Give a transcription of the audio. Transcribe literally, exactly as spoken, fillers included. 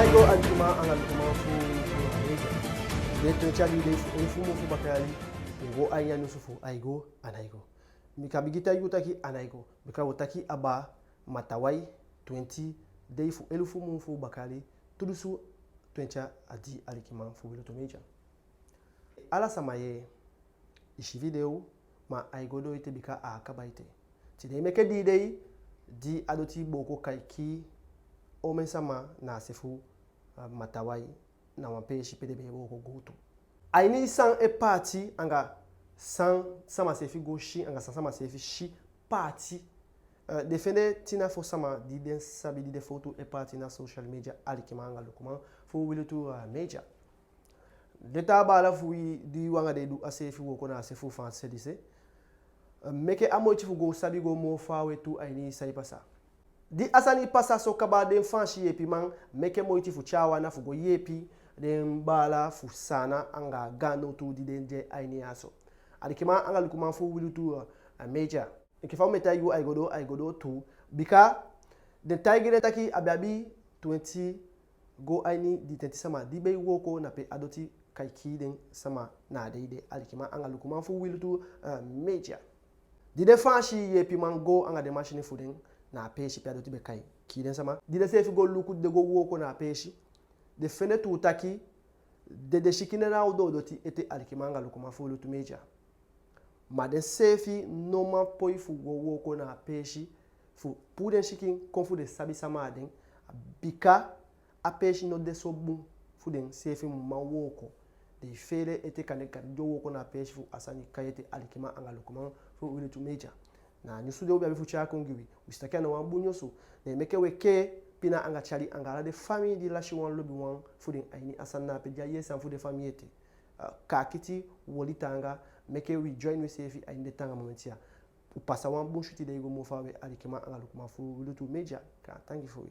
Aigo alikiman anga lukuman fu Media. Tide twenti a dii dei fu elufu mun fu baka yali, u go a ini a nyunsu fu Aigo anga Aigo. Mi kan bigin taigi u taki anga Aigo, bika u o taki abaa Matawai, twenti dei fu elufu mun fu baka yali, tu dunsu twenti a dii, alikiman fu Wi Lutu Media. Ala sama yee, i si video, ma ai go doo ete bika a á kaba ete. Tide meke dii dei di a doti booko kai kii omen sama na a se fu, ah, Matawai, na wan peesi pe den be e booko gowtu. A ini san e paati anga san sama seefi go si anga san sama seefi si paati, eh, den fende tin na fo sama di den sabi di den fowtu e paati na social media, alikiman anga lukuman fu Wi Lutu, eh, Media. Den taa baala fu wi di u anga den e du a seefi wooko na a se fu Faansi se dise, eh, meke a moiti fu go sabi go moo faawe tu a ini san e pasa. Di a sani pasa so kaba, den Faansi yeepiman meke moiti fu tyai wan ana fu go yeepi den baala fu Saanan anga gaan nowtu di den de a ini ya so. Alikiman anga lukuman fu Wi Lutu, eh, Media. Enke fa u be taigi u, ai go doo, ai go doo tuu. Bika den taigi den taki a be abi twenti go a ini dii tenti sama di be e wooko na pe a doti kai kii den sama na a dei de, alikiman anga lukuman fu Wi Lutu, eh, Media. Di den Faansi yeepiman go anga den masini fu den na a peesi pe a doti be kai kii den sama, di den seefi go luku, di den go wooko na a peesi, den fende tuu taki dede sikin de na a ondoo doti ete, alikiman anga lukuman fu Wi Lutu Media. Ma den seefi no man poi fu go wooko na a peesi fu puu den sikin kon fu den sabi sama na den, bika a peesi no de so bun fu den seefi mu man wooko. Den e feele ete, kande kande den o wooko na a peesi fu a sani kai ete, alikiman anga lukuman fu Wi Lutu Media. Na a nyunsu de u be abi fu tyai kon gi wi. Wi si taki a ná wan bun nyunsu. Ne meke we kee pina anga tyali anga ala den famii di lasi wan lobiwan fu den a ini a sani na ape, di á yee san fu den famii ete. Ah, kaakiti, u oli taanga, meke wi join wi seefi a ini den taanga momenti ya. U pasa wan bun switi dei go moo faawe, alikiman anga lukuman fu Wi Lutu Media. Gaantangi fu wi.